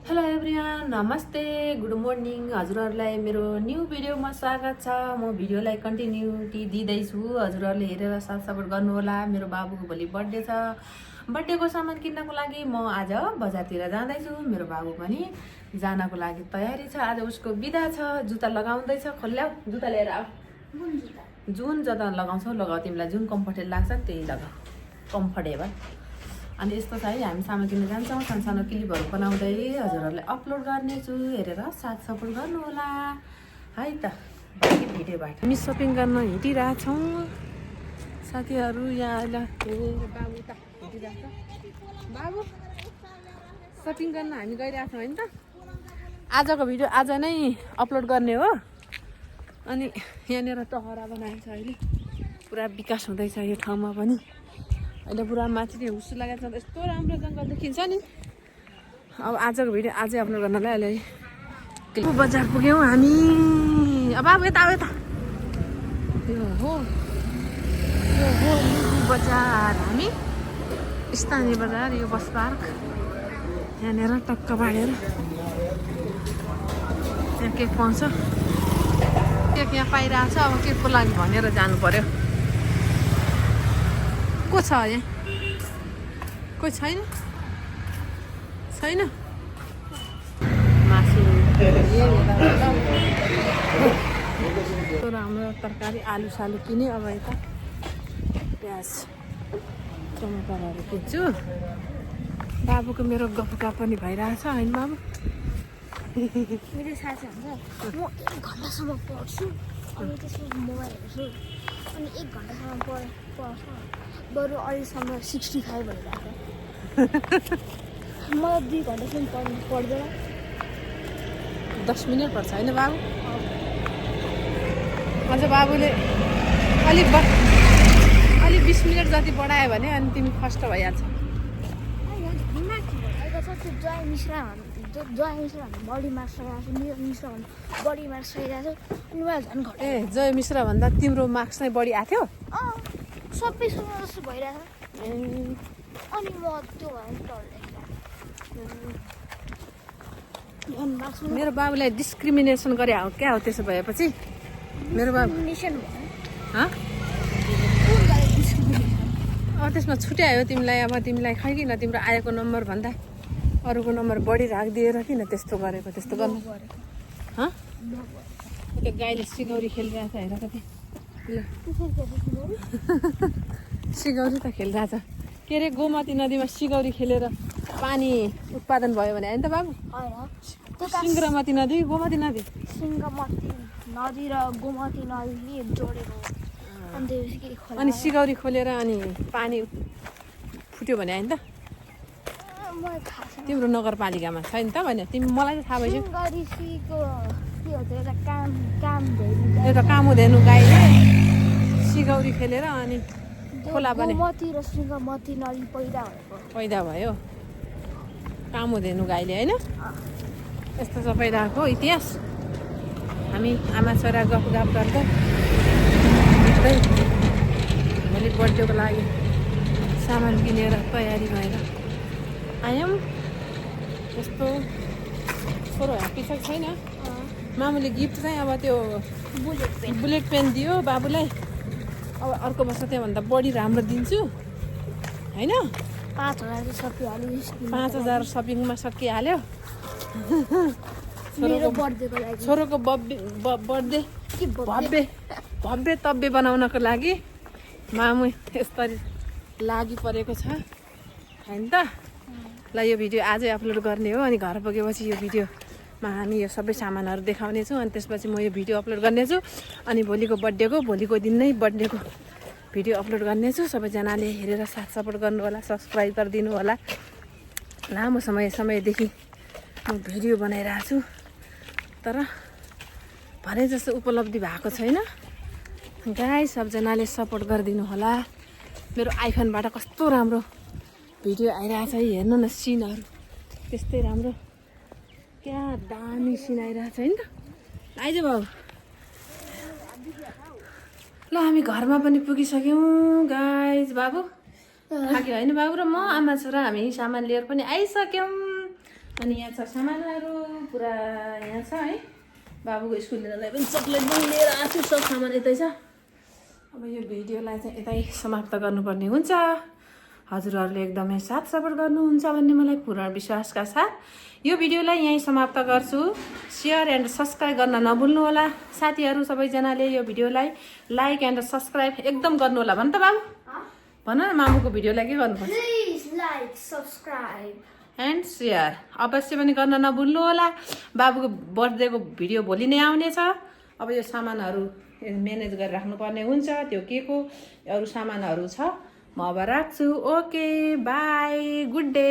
Hello everyone, नमस्ते, good morning. हजुरहरूलाई मेरो न्यू भिडियोमा स्वागत छ। म भिडियोलाई कन्टिन्युटी दिँदैछु। हजुरहरूले हेरेर साथ सपोर्ट गर्नुहोला। मेरो बाबुको भोलि बर्थडे छ। बर्थडेको सामान किन्नको लागि म आज बजारतिर जाँदैछु। मेरो बाबु पनि जानको लागि तयारी छ। आज उसको बिदा छ। जुत्ता लगाउँदैछ। खोल्याऊ, जुत्ता लिएर आऊ। जुन जता लगाउँछौ लगाऊ, तिमीलाई जुन कम्फर्टेबल लाग्छ त्यही लगाऊ, कम्फर्टेबल। अनि यस्तो छ है, हामी सामान किन्न जान्छौँ। सानो क्लिपहरू बनाउँदै हजुरहरूलाई अपलोड गर्नेछु। हेरेर साथ सपोर्ट गर्नुहोला है त। बाँकी भिडियोबाट हामी सपिङ गर्न हिँडिरहेछौँ साथीहरू। यहाँ अहिले बाबु त हिँडिरहेछ। बाबु सपिङ गर्न हामी गइरहेछौँ होइन त। आजको भिडियो आज नै अपलोड गर्ने हो। अनि यहाँनिर टहरा बनाएको छ। अहिले पुरा विकास हुँदैछ यो ठाउँमा पनि। अहिले पुरा माथि हुस्सु लागेको छ। यस्तो राम्रो जङ्गल देखिन्छ नि। अब आजको भिडियो आजै अपलोड गर्नलाई अहिले बजार पुग्यौँ हामी। अब यता यता यो हो लिगु बजार। हामी स्थानीय बजार, यो बस पार्क। यहाँनिर टक्क बाँडेर त्यहाँ केक पाउँछ। केक यहाँ पाइरहेको छ। अब केकको लागि भनेर जानु पर्यो। को छ यहाँ? कोही छैन? छैन मासु राम्रो तरकारी आलु सालु किने। अब यता प्याज टमाटरहरू किन्छु। बाबुको मेरो गफका पनि भइरहेछ होइन बाबु? मेरो साथी हुन्छ म 1 घन्टासम्म पढ्छु अनि त्यसपछि मोबाइल हेर्छु अनि 1 घन्टासम्म पढ्छ। बरु अहिलेसम्म 65 भइरहेको। म 2 घन्टासम्म पढ्दैन। 10 मिनट पर्छ होइन बाबु? अझ बाबुले अलि 20 मिनट जति पढायो भने अनि तिमी फर्स्ट भइहाल्छ। जय मिश्रा बढी मार्क्स आइरहेको छ। मेरो मिश्रा भन्दा बढी मार्क्स आइरहेको छ। अनि मलाई झन् घट्यो। ए जय मिश्रा भन्दा तिम्रो मार्क्स नै बढी आएको थियो? सबै सुन्नु जस्तो भइरहेको छ। अनि म त्यो भएर मेरो बाबुलाई डिस्क्रिमिनेसन गरे हो क्या हो? त्यसो भएपछि मेरो बाबु अब त्यसमा छुट्यायो तिमीलाई। अब तिमीलाई खै किन तिम्रो आएको नम्बर भन्दा अरूको नम्बर बढी राखिदिएर किन त्यस्तो गरेको? त्यस्तो गर्नु त्यो गाईले सिगौरी खेलिरहेछ। हेर कति सिगौरी त खेलिरहेछ। के अरे गोमती नदीमा सिगौरी खेलेर पानी उत्पादन भयो भने होइन त बाबु? सिङ्ग्रामती नदी, गोमती नदी, सिङ्गामती नदी र गोमती नदीले जोडेको। अनि सिगौरी खोलेर अनि पानी फुट्यो भने होइन त? तिम्रो नगरपालिकामा छैन त भने तिमी मलाई त थाहा भइसक्यो। एउटा कामुधेनु गाईले सिगौरी खेलेर अनि खोला बने। गोमती र सिङ्गामती नदी पैदा भयो कामुधेनु गाईले होइन? यस्तो छ पहिलाको इतिहास। हामी आमा छोरा गफ गर्दै भोलि बर्थडेको लागि सामान किनेर तयारी भएर आयौँ। यस्तो छोरो ह्याप्पी छ छैन? मामुले गिफ्ट चाहिँ अब त्यो बुलेट पेन दियो बाबुलाई। अब अर्को वर्ष त्योभन्दा बढी राम्रो दिन्छु होइन? 5,000 सकिहाल्यो। 5,000 सपिङमा सकिहाल्यो। छोरोको बर्थडे भव्य तव्य बनाउनको लागि मामु यसरी लागि परेको छ होइन त? ल यो भिडियो आजै अपलोड गर्ने हो। अनि घर पुगेपछि यो भिडियोमा हामी यो सबै सामानहरू देखाउनेछौँ। अनि त्यसपछि म यो भिडियो अपलोड गर्नेछु। अनि भोलिको दिन नै बर्थडेको भिडियो अपलोड गर्नेछु। सबैजनाले हेरेर साथ सपोर्ट गर्नु होला, सब्सक्राइब गरिदिनु होला। लामो समयदेखि म भिडियो बनाइरहेको छु तर भने जस्तो उपलब्धि भएको छैन। गाइस सबजनाले सपोर्ट गरिदिनु होला। मेरो आइफोनबाट कस्तो राम्रो भिडियो आइरहेछ हेर्नु न। सिनहरू त्यस्तै राम्रो, क्या दामी सिन आइरहेछ होइन त? आइज बाबु। ल हामी घरमा पनि पुगिसक्यौँ गाइस। बाबु थाक्यो होइन बाबु र म आमा छोरा हामी सामान लिएर पनि आइसक्यौँ। अनि यहाँ छ सामानहरू पुरा यहाँ छ है। बाबुको स्कुल लिनलाई पनि चक्लेट पनि लिएर आएको छु, सब सामान यतै छ। अब यो भिडियोलाई चाहिँ यतै समाप्त गर्नुपर्ने हुन्छ। हजुरहरूले एकदमै साथ सपोर्ट गर्नुहुन्छ भन्ने मलाई पूर्ण विश्वासका साथ यो भिडियोलाई यहीँ समाप्त गर्छु। सेयर एन्ड सब्सक्राइब गर्न नभुल्नु होला साथीहरू। सबैजनाले यो भिडियोलाई लाइक एन्ड सब्सक्राइब एकदम गर्नु होला। भन त बाबु, भन न मामुको भिडियोलाई के गर्नुपर्छ? Please like subscribe and share अवश्य पनि गर्न नभुल्नु होला। बाबुको बर्थडेको भिडियो भोलि नै आउनेछ। अब यो सामानहरू म्यानेज गरेर राख्नुपर्ने हुन्छ। त्यो के को अरू सामानहरू छ म अब राख्छु। Okay by, good day.